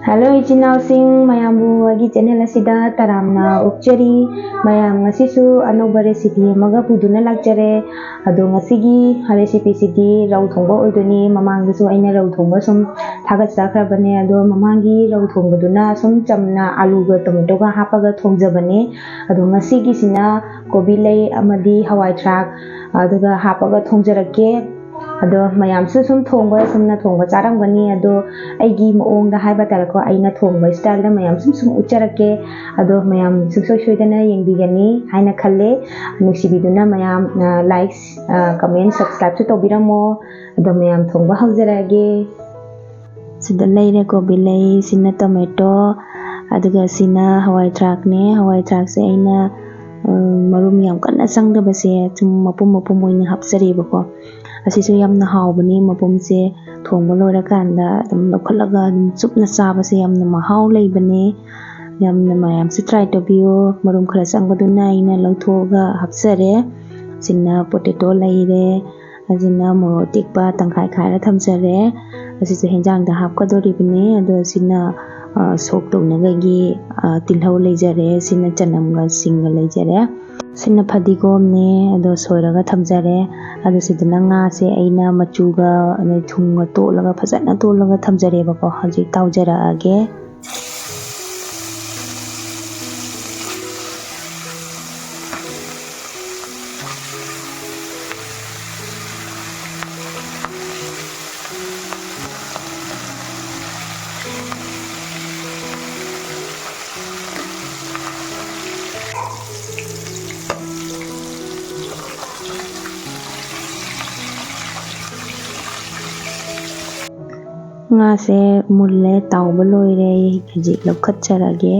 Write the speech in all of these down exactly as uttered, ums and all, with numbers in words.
Hello ꯏꯆꯤꯟ ꯏꯅꯥꯎꯁꯤꯡ ꯃꯌꯥꯝꯕꯨ ꯑꯩꯒꯤ ꯆꯦꯅꯦꯜ ꯑꯁꯤꯗ ꯇꯔꯥꯝꯅ ꯑꯣꯛꯆꯔꯤ꯫ ꯃꯌꯥꯝ ꯉꯁꯤꯁꯨ ꯑꯅꯧꯕ ꯔꯦꯁꯤꯄꯤ ꯑꯃꯒ ꯄꯨꯗꯨꯅ ꯂꯥꯛꯆꯔꯦ꯫ ꯑꯗꯣ ꯉꯁꯤꯒꯤ ꯔꯦꯁꯤꯄꯤꯁꯤꯗꯤ ꯔꯧ ꯊꯣꯡꯕ ꯑꯣꯏꯗꯣꯏꯅꯤ꯫ ꯃꯃꯥꯡꯗꯁꯨ ꯑꯩꯅ ꯔꯧ ꯊꯣꯡꯕ ꯁꯨꯝ ꯊꯥꯒꯠꯆꯈ꯭ꯔꯕꯅꯦ꯫ ꯑꯗꯣ ꯃꯃꯥꯡꯒꯤ ꯔꯧ ꯊꯣꯡꯕꯗꯨꯅ ꯁꯨꯝ ꯆꯝꯅ ꯑꯂꯨꯒ ꯇꯣꯃꯦꯇꯣꯒ ꯍꯥꯞꯄꯒ ꯊꯣꯡꯖꯕꯅꯦ꯫ ꯑꯗꯣ ꯉꯁꯤꯒꯤꯁꯤꯅ ꯀꯣꯕꯤ ꯂꯩ ꯑꯃꯗꯤ ꯍꯋꯥꯏ ꯊ꯭ꯔꯥꯛ ꯑꯗꯨꯒ ꯍꯥꯞꯄꯒ ꯊꯣꯡꯖꯔꯛꯀꯦ꯫ ꯑꯗꯣ ꯃꯌꯥꯝꯁꯨ ꯁꯨꯝ ꯊꯣꯡꯕ ꯁꯨꯝꯅ ꯊꯣꯡꯕ ꯆꯥꯔꯝꯒꯅꯤ꯫ ꯑꯗꯣ ꯑꯩꯒꯤ ꯃꯑꯣꯡꯗ ꯍꯥꯏꯕ ꯇꯥꯔꯦꯀꯣ, ꯑꯩꯅ ꯊꯣꯡꯕ ꯏꯁꯇꯥꯏꯜꯗ ꯃꯌꯥꯝ ꯁꯨꯝ ꯁꯨꯝ ꯎꯠꯆꯔꯛꯀꯦ꯫ ꯑꯗꯣ ꯃꯌꯥꯝ ꯁꯨꯡꯁꯣꯏ ꯁꯣꯏꯗꯅ ꯌꯦꯡꯕꯤꯒꯅꯤ ꯍꯥꯏꯅ ꯈꯜꯂꯦ꯫ ꯅꯨꯡꯁꯤꯕꯤꯗꯨꯅ ꯃꯌꯥꯝ ꯂꯥꯏꯛ, ꯀꯃꯦꯟ, ꯁꯕꯁꯀ꯭ꯔꯥꯏꯕꯁꯨ ꯇꯧꯕꯤꯔꯝꯃꯣ꯫ ꯑꯗꯣ ꯃꯌꯥꯝ ꯊꯣꯡꯕ ꯍꯧꯖꯔꯛꯑꯒꯦ꯫ ꯁꯤꯗ ꯂꯩꯔꯦ ꯀꯣꯕꯤ ꯂꯩ, ꯁꯤꯅ ꯇꯣꯃꯦꯇꯣ, ꯑꯗꯨꯒ ꯁꯤꯅ ꯍꯋꯥꯏ ꯊ꯭ꯔꯥꯛꯅꯦ꯫ ꯍꯋꯥꯏ ꯊ꯭ꯔꯥꯛꯁꯦ ꯑꯩꯅ, ꯎꯝ, ꯃꯔꯨꯝ ꯌꯥꯝ ꯀꯟꯅ ꯆꯪꯗꯕꯁꯦ ꯁꯨꯝ ꯃꯄꯨꯝ ꯃꯄꯨꯝ ꯑꯣꯏꯅ ꯍꯥꯞꯆꯔꯦꯕꯀꯣ꯫ ꯑꯁꯤꯁꯨ ꯌꯥꯝꯅ ꯍꯥꯎꯕꯅꯤ꯫ ꯃꯄꯨꯝꯁꯦ ꯊꯣꯡꯕ ꯂꯣꯏꯔꯀꯥꯟꯗ ꯑꯗꯨꯝ ꯂꯧꯈꯠꯂꯒ ꯑꯗꯨꯝ ꯆꯨꯞꯅ ꯆꯥꯕꯁꯦ ꯌꯥꯝꯅ ꯃꯍꯥꯎ ꯂꯩꯕꯅꯦ꯫ ꯌꯥꯝꯅ ꯃꯌꯥꯝꯁꯨ try ꯇꯧꯕꯤꯌꯨ꯫ ꯃꯔꯨꯝ ꯈꯔ ꯆꯪꯕꯗꯨꯅ ꯑꯩꯅ ꯂꯧꯊꯣꯛꯑꯒ ꯍꯥꯞꯆꯔꯦ꯫ ꯁꯤꯅ ꯄꯣꯇꯦꯇꯣ ꯂꯩꯔꯦ꯫ ꯑꯁꯤꯅ ꯃꯣꯔꯣꯛ ꯑꯇꯦꯛꯄ ꯇꯪꯈꯥꯏ ꯈꯥꯏꯔ ꯊꯝꯖꯔꯦ꯫ ꯑꯁꯤꯁꯨ ꯍꯦꯟꯖꯥꯡꯗ ꯍꯥꯞꯀꯗꯣꯔꯤꯕꯅꯤ꯫ ꯑꯗꯣ ꯁꯤꯅ, ꯑ, ꯁꯣꯛ ꯇꯧꯅꯕꯒꯤ, ꯑ, ꯇꯤꯜꯍꯧ ꯂꯩꯖꯔꯦ꯫ ꯁꯤꯅ ꯆꯅꯝꯒ ꯁꯤꯡꯒ ꯂꯩꯖꯔꯦ꯫ ꯁꯤꯅ ꯐꯗꯤꯒꯣꯝꯅꯦ꯫ ꯑꯗꯣ ꯁꯣꯏꯔꯒ ꯊꯝꯖꯔꯦ꯫ ꯑꯗꯣ ꯁꯤꯗꯅ ꯉꯥꯁꯦ ꯑꯩꯅ ꯃꯆꯨꯒ ꯑꯗꯩ ꯊꯨꯝꯒ ꯇꯣꯠꯂꯒ ꯐꯖꯅ ꯇꯣꯠꯂꯒ ꯊꯝꯖꯔꯦꯕꯀꯣ꯫ ꯍꯧꯖꯤꯛ ꯇꯥꯎꯖꯔꯛꯑꯒꯦ꯫ ꯉꯥꯁꯦ ꯃꯨꯜꯂꯦ, ꯇꯥꯎꯕ ꯂꯣꯏꯔꯦ꯫ ꯑꯩ ꯍꯧꯖꯤꯛ ꯂꯧꯈꯠꯆꯔꯒꯦ꯫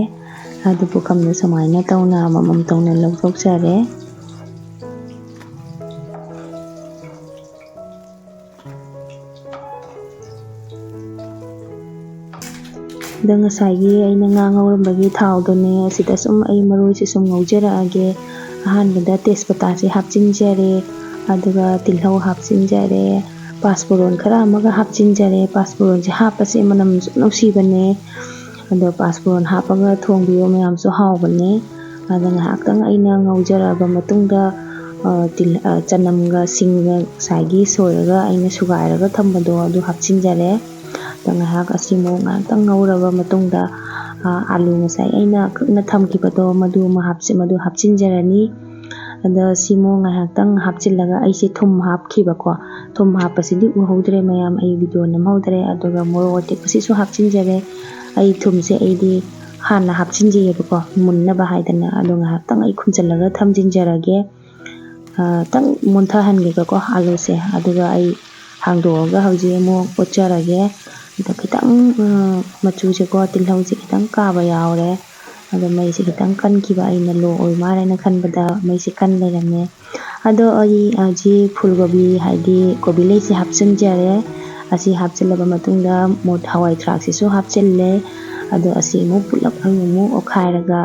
ꯑꯗꯨ ꯄꯨꯈꯝꯗ ꯁꯨꯃꯥꯏꯅ ꯇꯧꯅ ꯑꯃꯃꯝ ꯇꯧꯅ ꯂꯧꯊꯣꯛꯆꯔꯦ꯫ ꯑꯗ ꯉꯁꯥꯏꯒꯤ ꯑꯩꯅ ꯉꯥ ꯉꯧꯔꯝꯕꯒꯤ ꯊꯥꯎꯗꯨꯅꯦ, ꯑꯁꯤꯗ ꯁꯨꯝ ꯑꯩ ꯃꯔꯣꯏꯁꯦ ꯁꯨꯝ ꯉꯧꯖꯔꯛꯑꯒꯦ꯫ ꯑꯍꯥꯟꯕꯗ ꯇꯦꯖꯄꯇꯥꯁꯦ ꯍꯥꯞꯆꯤꯟꯖꯔꯦ, ꯑꯗꯨꯒ ꯇꯤꯜꯍꯧ ꯍꯥꯞꯆꯤꯟꯖꯔꯦ, ꯄꯥꯁꯄꯨꯔꯣꯟ ꯈꯔ ꯑꯃꯒ ꯍꯥꯞꯆꯤꯟꯖꯔꯦ꯫ ꯄꯥꯁꯄꯨꯔꯣꯟꯁꯦ ꯍꯥꯞꯄꯁꯦ ꯃꯅꯝꯁꯨ ꯅꯨꯡꯁꯤꯕꯅꯦ꯫ ꯑꯗꯣ ꯄꯥꯁꯄꯨꯔꯣꯟ ꯍꯥꯞꯄꯒ ꯊꯣꯡꯕꯤꯌꯣ, ꯃꯌꯥꯝꯁꯨ ꯍꯥꯎꯕꯅꯦ꯫ ꯑꯗ ꯉꯥꯏꯍꯥꯛꯇꯪ ꯑꯩꯅ ꯉꯧꯖꯔꯕ ꯃꯇꯨꯡꯗ, ꯑ, ꯇꯤꯜ-, ꯑ, ꯆꯅꯝꯒ ꯁꯤꯡꯒ ꯉꯁꯥꯏꯒꯤ ꯁꯣꯏꯔꯒ ꯑꯩꯅ ꯁꯨꯒꯥꯏꯔꯒ ꯊꯝꯕꯗꯣ ꯑꯗꯨ ꯍꯥꯞꯆꯤꯟꯖꯔꯦ꯫ ꯑꯗ ꯉꯥꯏꯍꯥꯛ ꯑꯁꯤ ꯑꯃꯨꯛ ꯉꯥꯏꯍꯥꯛꯇꯪ ꯉꯧꯔꯕ ꯃꯇꯨꯡꯗ, ꯑ, ꯑꯥꯂꯨ ꯉꯁꯥꯏ ꯑꯩꯅ ꯀꯛꯅ ꯊꯝꯈꯤꯕꯗꯣ ꯃꯗꯨ ꯑꯃ ꯍꯥꯞꯆꯤ-, ꯃꯗꯨ ꯍꯥꯞꯆꯤꯟꯖꯔꯅꯤ꯫ ꯑꯗ ꯁꯤꯃꯨꯛ ꯉꯥꯏꯍꯥꯛꯇꯪ ꯍꯥꯞꯆꯤꯜꯂꯒ ꯑꯩꯁꯦ ꯊꯨꯝ ꯍꯥꯞꯈꯤꯕꯀꯣ꯫ ꯊꯨꯝ ꯍꯥꯞꯄꯁꯤꯗꯤ ꯎꯍꯧꯗ꯭ꯔꯦ ꯃꯌꯥꯝ, ꯑꯩ ꯚꯤꯗꯤꯑꯣ ꯅꯝꯍꯧꯗ꯭ꯔꯦ꯫ ꯑꯗꯨꯒ ꯃꯣꯔꯣꯛ ꯑꯇꯦꯛꯄꯁꯤꯁꯨ ꯍꯥꯞꯆꯤꯟꯖꯔꯦ꯫ ꯑꯩ ꯊꯨꯝꯁꯦ ꯑꯩꯗꯤ ꯍꯥꯟꯅ ꯍꯥꯞꯆꯤꯟꯖꯩꯌꯦꯕꯀꯣ, ꯃꯨꯟꯅꯕ ꯍꯥꯏꯗꯅ꯫ ꯑꯗꯣ ꯉꯥꯏꯍꯥꯛꯇꯪ ꯑꯩ ꯈꯨꯝꯖꯤꯜꯂꯒ ꯊꯝꯖꯤꯟꯖꯔꯒꯦ꯫ ꯑ, ꯈꯤꯇꯪ ꯃꯨꯟꯊꯍꯟꯒꯦꯕꯀꯣ ꯑꯥꯂꯨꯁꯦ꯫ ꯑꯗꯨꯒ ꯑꯩ ꯍꯥꯡꯗꯣꯛꯑꯒ ꯍꯧꯖꯤꯛ ꯑꯃꯨꯛ ꯑꯣꯠꯆꯔꯒꯦ꯫ ꯑꯗꯣ ꯈꯤꯇꯪ, ꯑ, ꯃꯆꯨꯁꯦꯀꯣ, ꯇꯤꯜꯍꯧꯁꯦ ꯈꯤꯇꯪ ꯀꯥꯕ ꯌꯥꯎꯔꯦ꯫ ꯑꯗꯣ ꯃꯩꯁꯦ ꯈꯤꯇꯪ ꯀꯟꯈꯤꯕ, ꯑꯩꯅ ꯂꯣ ꯑꯣꯏ ꯃꯥꯜꯂꯦꯅ ꯈꯟꯕꯗ ꯃꯩꯁꯦ ꯀꯟ ꯂꯩꯔꯝꯃꯦ꯫ ꯑꯗꯣ ꯑꯩ ꯍꯧꯖꯤꯛ ꯐꯨꯜ ꯀꯣꯕꯤ, ꯍꯥꯏꯗꯤ ꯀꯣꯕꯤ ꯂꯩꯁꯦ ꯍꯥꯞꯆꯤꯟꯖꯔꯦ꯫ ꯑꯁꯤ ꯍꯥꯞꯆꯤꯜꯂꯕ ꯃꯇꯨꯡꯗ ꯃꯨꯠ ꯍꯋꯥꯏ ꯊ꯭ꯔꯥꯛꯁꯤꯁꯨ ꯍꯥꯞꯆꯤꯜꯂꯦ꯫ ꯑꯗꯣ ꯑꯁꯤ ꯑꯃꯨꯛ ꯄꯨꯂꯞ ꯑꯃꯨꯛ ꯑꯣꯠꯈꯥꯏꯔꯒ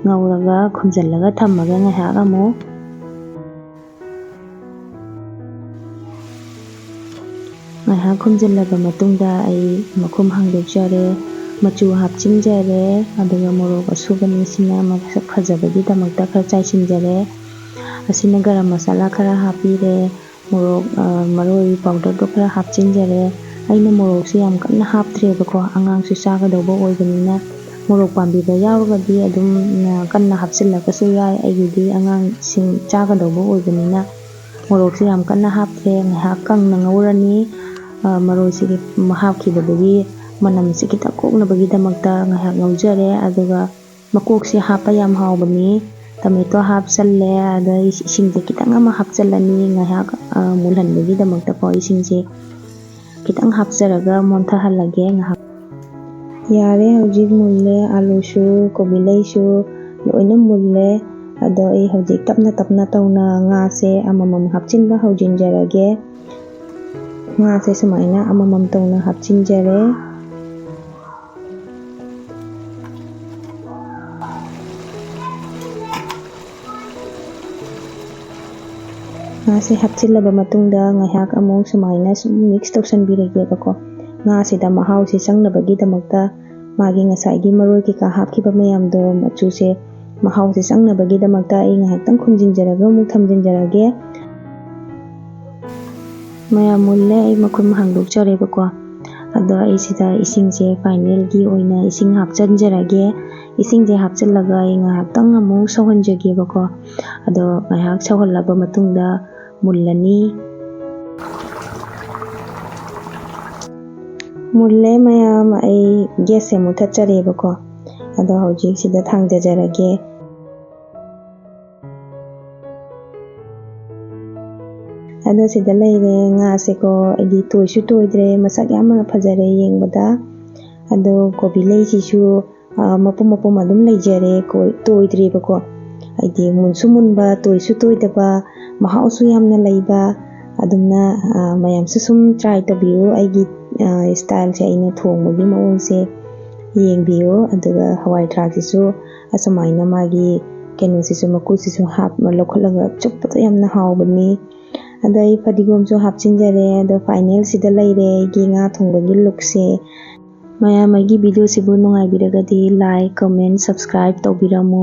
ꯉꯧꯔꯒ ꯈꯨꯝꯖꯤꯜꯂꯒ ꯊꯝꯃꯒ ꯉꯥꯏꯍꯥꯛ ꯑꯃꯨꯛ ꯉꯥꯏꯍꯥꯛ ꯈꯨꯝꯖꯤꯜꯂꯕ ꯃꯇꯨꯡꯗ ꯑꯩ ꯃꯈꯨꯝ ꯍꯥꯡꯗꯣꯛꯆꯔꯦ꯫ ꯃꯆꯨ ꯍꯥꯞꯆꯤꯟꯖꯔꯦ꯫ ꯑꯗꯨꯒ ꯃꯣꯔꯣꯛ ꯑꯁꯨꯕꯅꯤꯁꯤꯅ ꯃꯁꯛ ꯐꯖꯕꯒꯤꯗꯃꯛꯇ ꯈꯔ ꯆꯥꯏꯁꯤꯟꯖꯔꯦ꯫ ꯑꯁꯤꯅ ꯒꯔꯝ ꯃꯁꯥꯂꯥ ꯈꯔ ꯍꯥꯞꯄꯤꯔꯦ꯫ ꯃꯣꯔꯣꯛ, ꯑ, ꯃꯔꯣꯏ ꯄꯥꯎꯗꯔꯗꯣ ꯈꯔ ꯍꯥꯞꯆꯤꯟꯖꯔꯦ꯫ ꯑꯩꯅ ꯃꯣꯔꯣꯛꯁꯦ ꯌꯥꯝ ꯀꯟꯅ ꯍꯥꯞꯇ꯭ꯔꯦꯕꯀꯣ, ꯑꯉꯥꯡꯁꯨ ꯆꯥꯒꯗꯧꯕ ꯑꯣꯏꯕꯅꯤꯅ꯫ ꯃꯣꯔꯣꯛ ꯄꯥꯝꯕꯤꯕ ꯌꯥꯎꯔꯒꯗꯤ ꯑꯗꯨꯝ, ꯑ, ꯀꯟꯅ ꯍꯥꯞꯆꯤꯜꯂꯒꯁꯨ ꯌꯥꯏ꯫ ꯑꯩꯒꯤꯗꯤ ꯑꯉꯥꯡꯁꯤꯡ ꯆꯥꯒꯗꯧꯕ ꯑꯣꯏꯕꯅꯤꯅ ꯃꯣꯔꯣꯛꯁꯦ ꯌꯥꯝ ꯀꯟꯅ ꯍꯥꯞꯇ꯭ꯔꯦ꯫ ꯉꯥꯏꯍꯥꯛ ꯀꯪꯅ ꯉꯧꯔꯅꯤ꯫ ꯑ, ꯃꯔꯣꯏꯁꯤꯒꯤ ꯍꯥꯞꯈꯤꯕꯗꯨꯒꯤ ꯃꯅꯝꯁꯤ ꯈꯤꯇꯪ ꯀꯣꯛꯅꯕꯒꯤꯗꯃꯛꯇ ꯉꯥꯏꯍꯥꯛ ꯉꯧꯖꯔꯦ꯫ ꯑꯗꯨꯒ ꯃꯀꯣꯛꯁꯦ ꯍꯥꯞꯄ ꯌꯥꯝ ꯍꯥꯎꯕꯅꯤ꯫ ꯇꯣꯃꯦꯇꯣ ꯍꯥꯞꯆꯜꯂꯦ꯫ ꯑꯗ ꯏꯁꯤꯡꯁꯦ ꯈꯤꯇꯪ ꯑꯃ ꯍꯥꯞꯆꯜꯂꯅꯤ꯫ ꯉꯥꯏꯍꯥꯛ, ꯑ, ꯃꯨꯜꯍꯟꯕꯒꯤꯗꯃꯛꯇꯀꯣ ꯏꯁꯤꯡꯁꯦ ꯈꯤꯇꯪ ꯍꯥꯞꯆꯔꯒ ꯃꯣꯟꯊꯍꯜꯂꯒꯦ ꯉꯥꯏꯍꯥꯛ꯫ ꯌꯥꯔꯦ, ꯍꯧꯖꯤꯛ ꯃꯨꯜꯂꯦ꯫ ꯑꯥꯂꯨꯁꯨ, ꯀꯣꯕꯤ ꯂꯩꯁꯨ ꯂꯣꯏꯅ ꯃꯨꯜꯂꯦ꯫ ꯑꯗꯣ ꯑꯩ ꯍꯧꯖꯤꯛ ꯇꯞꯅ ꯇꯞꯅ ꯇꯧꯅ ꯉꯥꯁꯦ ꯑꯃꯃꯝ ꯍꯥꯞꯆꯤꯟꯕ ꯍꯧꯖꯤꯟꯖꯔꯒꯦ꯫ ꯉꯥꯁꯦ ꯁꯨꯃꯥꯏꯅ ꯑꯃꯃꯝ ꯇꯧꯅ ꯍꯥꯞꯆꯤꯟꯖꯔꯦ꯫ ꯉꯥꯁꯦ ꯍꯥꯞꯆꯤꯜꯂꯕ ꯃꯇꯨꯡꯗ ꯉꯥꯏꯍꯥꯛ ꯑꯃꯨꯛ ꯁꯨꯃꯥꯏꯅ ꯁꯨꯝ ꯃꯤꯛꯁ ꯇꯧꯁꯟꯕꯤꯔꯒꯦꯕꯀꯣ꯫ ꯉꯥꯁꯤꯗ ꯃꯍꯥꯎꯁꯦ ꯆꯪꯅꯕꯒꯤꯗꯃꯛꯇ ꯃꯥꯒꯤ ꯉꯁꯥꯏꯒꯤ ꯃꯔꯣꯏ ꯀꯩꯀꯥ ꯍꯥꯞꯈꯤꯕ ꯃꯌꯥꯝꯗꯣ ꯃꯆꯨꯁꯦ ꯃꯍꯥꯎꯁꯦ ꯆꯪꯅꯕꯒꯤꯗꯃꯛꯇ ꯑꯩ ꯉꯥꯏꯍꯥꯛꯇꯪ ꯈꯨꯝꯖꯤꯟꯖꯔꯒ ꯑꯃꯨꯛ ꯊꯝꯖꯤꯟꯖꯔꯒꯦ꯫ ꯃꯌꯥꯝ ꯃꯨꯜꯂꯦ, ꯑꯩ ꯃꯈꯨꯝ ꯍꯥꯡꯗꯣꯛꯆꯔꯦꯕꯀꯣ꯫ ꯑꯗꯣ ꯑꯩ ꯁꯤꯗ ꯏꯁꯤꯡꯁꯦ ꯐꯥꯏꯅꯦꯜꯒꯤ ꯑꯣꯏꯅ ꯏꯁꯤꯡ ꯍꯥꯞꯆꯤꯟꯖꯔꯒꯦ꯫ ꯏꯁꯤꯡꯁꯦ ꯍꯥꯞꯆꯤꯜꯂꯒ ꯑꯩ ꯉꯥꯏꯍꯥꯛꯇꯪ ꯑꯃꯨꯛ ꯁꯧꯍꯟꯖꯒꯦꯕꯀꯣ꯫ ꯑꯗꯣ ꯉꯥꯏꯍꯥꯛ ꯁꯧꯍꯜꯂꯕ ꯃꯇꯨꯡꯗ ꯃꯨꯜꯂꯅꯤ꯫ ꯃꯨꯜꯂꯦ ꯃꯌꯥꯝ, ꯑꯩ ꯒ꯭ꯌꯥꯁꯁꯦ ꯃꯨꯊꯠꯆꯔꯦꯕꯀꯣ꯫ ꯑꯗꯣ ꯍꯧꯖꯤꯛ ꯁꯤꯗ ꯊꯥꯡꯖꯖꯔꯒꯦ꯫ ꯑꯗꯣ ꯁꯤꯗ ꯂꯩꯔꯦ ꯉꯥꯁꯦꯀꯣ꯫ ꯑꯩꯗꯤ ꯇꯣꯏꯁꯨ ꯇꯣꯏꯗ꯭ꯔꯦ, ꯃꯁꯛ ꯌꯥꯝꯅ ꯐꯖꯔꯦ ꯌꯦꯡꯕꯗ꯫ ꯑꯗꯣ ꯀꯣꯕꯤ ꯂꯩꯁꯤꯁꯨ, ꯑ, ꯃꯄꯨꯝ ꯃꯄꯨꯝ ꯑꯗꯨꯝ ꯂꯩꯖꯔꯦ, ꯀꯣꯏ-, ꯇꯣꯏꯗ꯭ꯔꯦꯕꯀꯣ꯫ ꯍꯥꯏꯗꯤ ꯃꯨꯟꯁꯨ ꯃꯨꯟꯕ, ꯇꯣꯏꯁꯨ ꯇꯣꯏꯗꯕ, ꯃꯍꯥꯎꯁꯨ ꯌꯥꯝꯅ ꯂꯩꯕ꯫ ꯑꯗꯨꯝꯅ, ꯑ, ꯃꯌꯥꯝꯁꯨ ꯁꯨꯝ ꯇ꯭ꯔꯥꯏ ꯇꯧꯕꯤꯌꯨ꯫ ꯑꯩꯒꯤ, ꯑ, ꯏꯁꯇꯥꯏꯜꯁꯦ, ꯑꯩꯅ ꯊꯣꯡꯕꯒꯤ ꯃꯑꯣꯡꯁꯦ ꯌꯦꯡꯕꯤꯌꯨ꯫ ꯑꯗꯨꯒ ꯍꯋꯥꯏ ꯊ꯭ꯔꯥꯛꯁꯤꯁꯨ ꯑꯁꯨꯃꯥꯏꯅ ꯃꯥꯒꯤ ꯀꯩꯅꯣꯁꯤꯁꯨ, ꯃꯀꯨꯁꯤꯁꯨ ꯍꯥꯞ-, ꯂꯧꯈꯠꯂꯒ ꯆꯨꯞꯄꯗ ꯌꯥꯝꯅ ꯍꯥꯎꯕꯅꯤ꯫ ꯑꯗꯣ ꯑꯩ ꯐꯗꯤꯒꯣꯝꯁꯨ ꯍꯥꯞꯆꯤꯟꯖꯔꯦ꯫ ꯑꯗꯣ ꯐꯥꯏꯅꯦꯜꯁꯤꯗ ꯂꯩꯔꯦ ꯑꯩꯒꯤ ꯉꯥ ꯊꯣꯡꯕꯒꯤ ꯂꯨꯛꯁꯦ꯫ ꯃꯌꯥꯝ ꯑꯩꯒꯤ ꯚꯤꯗꯤꯑꯣꯁꯤꯕꯨ ꯅꯨꯡꯉꯥꯏꯕꯤꯔꯒꯗꯤ like, comment, subscribe ꯇꯧꯕꯤꯔꯝꯃꯣ꯫